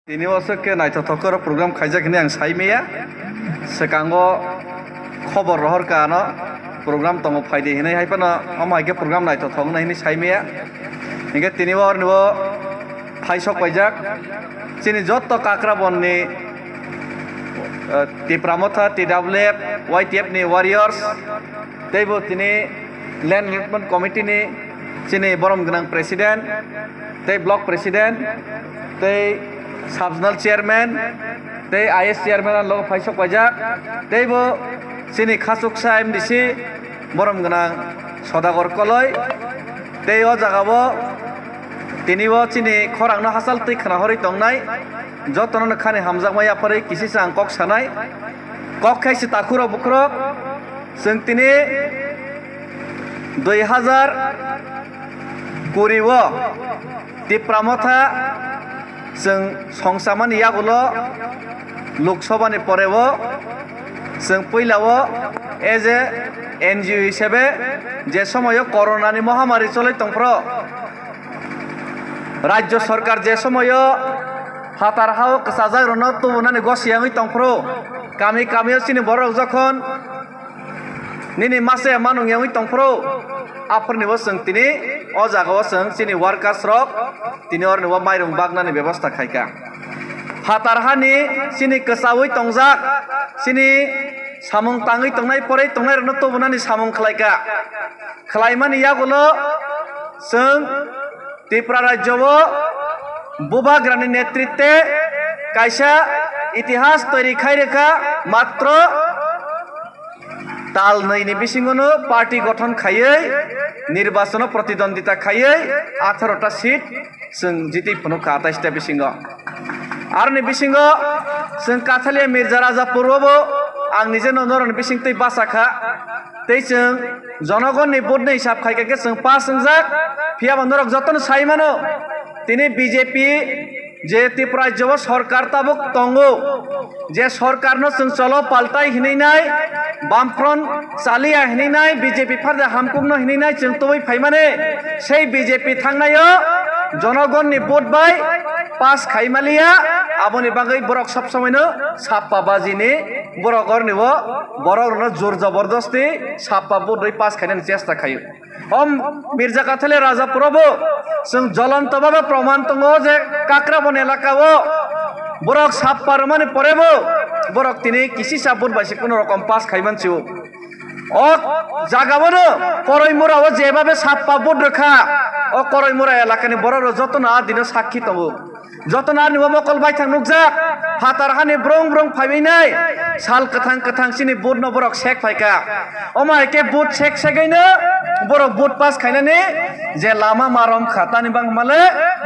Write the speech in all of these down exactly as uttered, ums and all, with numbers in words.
Tini o swk khe naithothok khe oro program khaijak hinwi ang sai maya. Swkango khobor rohor ka ano program tongo phaidi hinwi, hai phano omo hai khe program naithothok wngnai hinwi sai maya. Hinkhe tini o oroni o phaisok paijak chini jotto Kakrabon ni, eh, Tipra Motha, T W F, Y T F ni warriors, teibo tini Land Development Committee ni chini borom gwnang president, tei block president, tei sub zonal chairman, tei I S chairman ang logo phaisok paijak, teibo chini khachuksa M D C borom gwnang Sodagar Koloi, tei o jaga o tini o chini khorang no hachal twi khna horwi tongnai, joto no khani hamjakma yapharwi kisisa ang kok sanai, kok khai se takhurok bukhurok. Chwng tini dui hazar kuri o Tipra Motha chwng songchamani yagulo Lok Sabha ni pore o chwng puila o as a N G O hisabe je somoio Corona ni mohamari choloi tongphro, Rajya Sarkar je somoio phatar ha-o kwchajak rokno tubunani gosi wngwi tongphuru, kami kami-o chini borok jokhon nini mase manung wngwi tongphuru, aphurni bo chwng tini o jaga-o chwng chini workers rok tini oroni bo mairung baknani bebosta khaikha. Phatar hani chini kwchaui tongjak, chini samung tangwi tongnai, porwi tongnai rokno tubunani samung khlaikha. Khlaimani yagulo chwng Tripura rajyo o Bubagrani netritwe kaisa itihas toiri khai rwkha, matro tal nwi ni bisingo no party gothon khaiwi, nirbachono protidwondita khaiwi, atharo ta seat chwng jiti phunukha atais ta bisingo. Aroni bisingo chwng Kathalia Mirza Rajapur o bo ang nije no norokni bisingtwi bachakha. Tei chwng jonogonni vote ni hisab khaikha khe chwng pass wngjak. Phiya bo norok jotono sai mano, tini B J P je Tripura rajyo o sorkar tabuk tongo, je sorkarno chwng cholo paltai hinwi nai, Bamfront chaliya hinwi nai, B J P pharda hamkukno hinwi nai chwng tubui phaimani, sei B J P thangnaio jonogonni vote bai pass khaimaliya, aboni bagwi borok sob somoino sappa bajini borok orni o borok rokno jor jobordosti sappa vote rwi pass khainani chesta khaio. O Mirza Kathali Rajapuro bo chwng jolonto bhabe proman tongo je Kakrabon elaka o borok sappa rwmani pore bo borok tini kisisa vote bai se kuno rokom pass khaiman sio. O jaga bono Koroimura o jebabe sappa vote rwkha, o Koroimura elakani borok rok jotono a dino sakhi tongo. Jotono ani bo mokol baithang nukjak, phatar hani brong brong phaibainai, sal kwthang kwthang chini vote no borok sek phaikha. Omo hai khe vote sek segwino borok vote pass khainani je lama marom kha, tani bangmale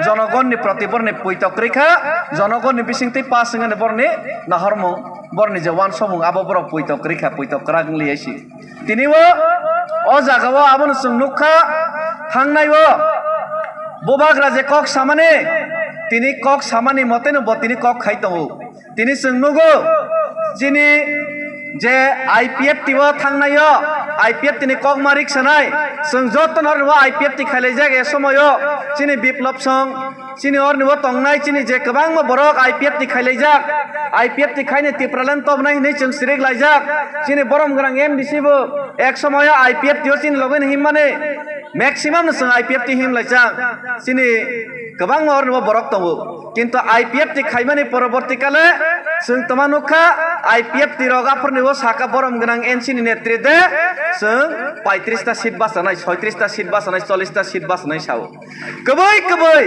jonogonni proti borni puitok kwrwi kha, jonogonni bisingtwi pass wngani borni nahormung, borni je wansomung abo borok puitok kwrwi kha, puitok kwrak wng liya si. Tini o, o jaga o abono chwng nukha, thangnai o Bubagra je kok samani, tini kok samani moteno bo tini kok khai tongo. Tini chwng nugo, chini je I P F T o thangnai o, I P F T ni kok ma rik sanai, chwng joto no I P F T khailaijak e somoyo, chini Biplop song, chini orni o tongnai chini je kwbangma borok I P F T khailaijak, I P F T khaini Tipraland tobnai hinwi chwng sirik laijak, chini borom gwnang M D C bo ek somoyo I P F T o chini logoi no himmani, maximum no chwng I P F T him laijak, chini kwbangma orni o borok tongo, kintu I P F T khaimani poroborti kale chwng toma nukha, I P F T rok aphurni o saka borom gwnang N C ni netri de chwng paitris ta seat bachanai, soitris ta seat bachanai, chollis ta seat bachanai sao. Kwbwi kwbwi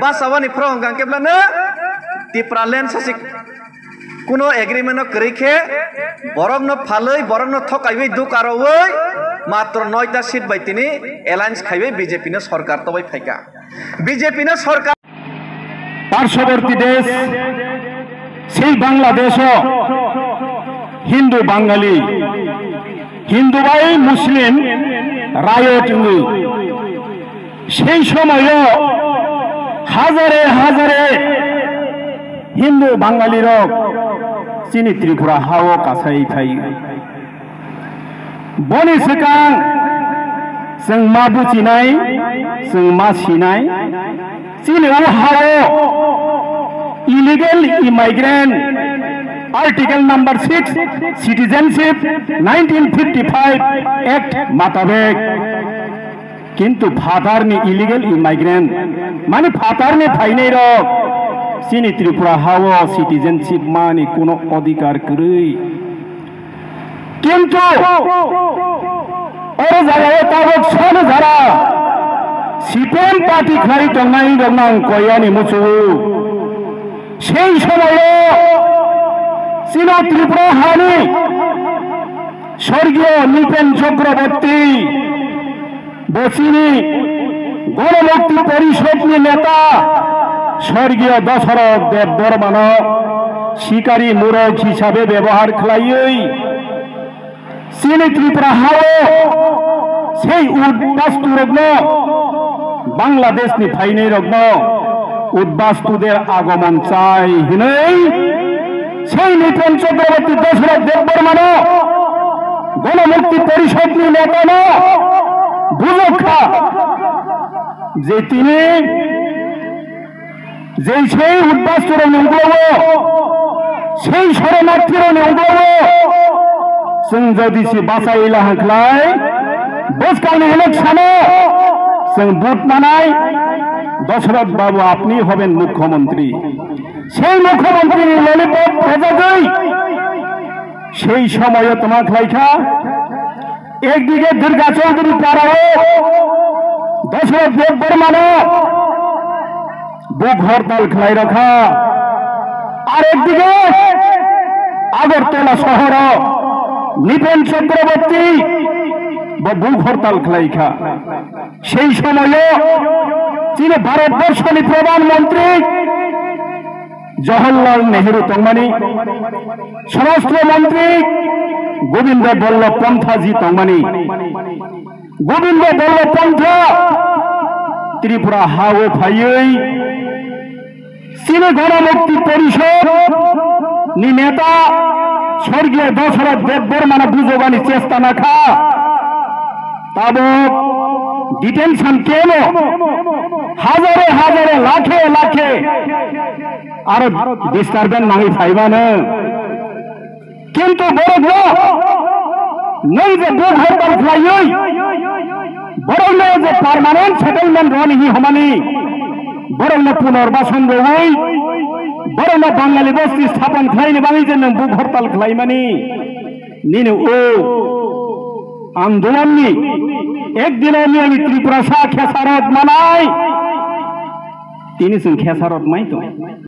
bachawani phrong hwnkha khe belano Tipraland sasi kuno agreement no kwrwi khe borokno phalwi, borokno thokaiwi, dukarowi matro noita seat bai tini alliance khaiwi B J P no sorkar tobai phaikha. B J P no sorkar পার্শ্ববর্তী দেশ সেই বাংলাদেশও হিন্দু বাঙালি, হিন্দু ভাই মুসলিম রায়ট সেই সময়ও হাজারে হাজারে হিন্দু বাঙালি রক চিনি ত্রিপুরা হাও কাছাই থাই। Boni swkang chwng ma buchinai, chwng ma sinai, chini o hao Illegal immigrant, Article number six, Citizenship nineteen fifty-five Act matabek. Kintu phatarni illegal immigrant, mani phatarni phainairok, chini Tripura hao citizenship mani kuno odhikar kwrwi. Kintu oro jagao tabuk sano jara C P M party khlai tongnai rokno ang koyani muchungo. Sei somoio chino Tripura hani Sorgiyo Nipen Chakraborty, bo chini Ganamukti Porishod ni neta Sorgiyo Dasarath Debbarmano sikari murok hisabe bebohar khlaiwi chini Tripura hao sei udbastu rokno, Bangladesh ni phainai rokno udbastu der agomon chai hinwi sei Nipen Chakraborty Dasarath Debbarmano Ganamukti Porishod ni neta no bujok kha je tini Jei sei udbastu rokni ungklogo, sei soronarthi rokni ungklogo, chwng jodi se bachai la hwnkhlai, bwskangni election-o chwng vote manai, Dasarath Babu apni hoben mukhyamantri. Sei mukhyamantri ni lollipop phejagwi, sei somoio tongma khlai kha, ekdige Durga Chaudhary parao Dasarath Debbarmano buk hortal khlai rokha. Ar ekdige Agartala sohoro Nipen Chakraborty bo buk hortal khlai kha. Sei somoio chini Bharat borshoni Pradhan Mantri Jawaharlal Nehru tongmani, Swarashtra Mantri Govinda Ballabh Pantha ji tongmani. Govinda Ballabh Pantha Tripura hao phaiwi chini Ganamukti Porishod ni neta Sorgiyo Dasarath Debbarmano bujogani chesta nakha. Tabuk detention camp-o hazare hazare lakhe lakhe aro disturbance nangwi phaimano. Kintu borokno nwng je buk hortal khlaiwi, borokno je permanent settlement rwni hi hwnmani, borokno punarbasan rwwi, borokno Bangali bosti sthapan khlaini bagwi je nwng buk hortal khlaimani, nini o andolonni ek dino miyani Tripura sa khesarot manai, tini chwng khesarot mai tong.